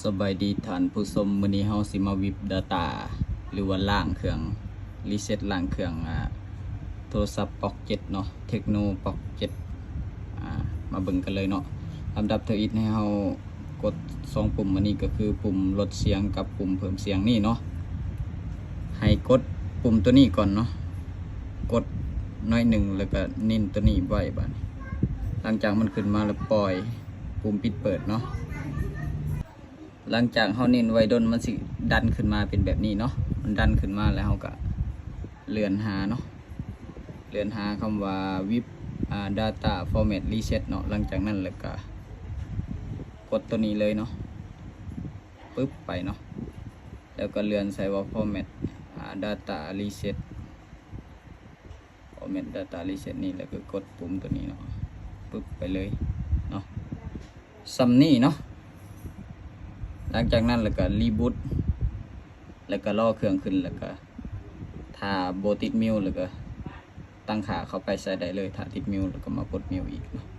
ສະບາຍດີທ່ານຜູ້ຊົມ, ມື້ນີ້ເຮົາຊິມາວິບດາຕາ ຫຼືວ່າລ້າງເຄື່ອງ ຣີເຊັດລ້າງເຄື່ອງ ອາ ໂທລະສັບປອກເຈັດເນາະ, ເທັກໂນປອກເຈັດ ອາ ມາເບິ່ງກັນເລີຍເນາະ. ລຳດັບທຳອິດໃຫ້ເຮົາກົດສອງປຸ່ມ ອັນນີ້ກໍຄືປຸ່ມລົດສຽງກັບປຸ່ມເພີ່ມສຽງນີ້ເນາະ. ໃຫ້ກົດປຸ່ມຕົວນີ້ກ່ອນເນາະ, ກົດໜ້ອຍໜຶ່ງ ແລ້ວກໍເນັ້ນຕົວນີ້ໄວ້ບາດນີ້. ຫຼັງຈາກມັນຂຶ້ນມາແລ້ວ ປ່ອຍປຸ່ມປິດເປີດເນາະ. ຫຼັງຈາກເຮົາເນັ້ນໄວ້ດົນ ມັນຊິດັນຂຶ້ນມາເປັນແບບນີ້ເນາະ, ມັນດັນຂຶ້ນມາແລ້ວເຮົາກະເລື່ອນຫາເນາະ, ເລື່ອນຫາຄຳວ່າ ວິບ ອາ Data Format Reset ເນາະ. ຫຼັງຈາກນັ້ນແລ້ວກະກົດໂຕນີ້ເລີຍເນາະ, ປຶບ ໄປເນາະ, ແລ້ວກະເລື່ອນໃສ່ວ່າ Format ອາ Data Reset Format Data Reset ນີ້ ແລ້ວກໍກົດປຸ່ມຕົວນີ້ເນາະ, ປຶບ ໄປເລີຍເນາະ, ສ່ຳນີ້ເນາະ. ຫຼັງຈາກນັ້ນແລ້ວກໍ Reboot ແລ້ວກໍລໍເຄື່ອງຂຶ້ນ ແລ້ວກໍຖ້າບໍ່ຕິດມິວ ແລ້ວກໍຕັ້ງຄ່າເຂົ້າໄປໃສ່ໄດ້ເລີຍ, ຖ້າຕິດມິວ ແລ້ວກໍມາກົດມິວອີກເນາະ.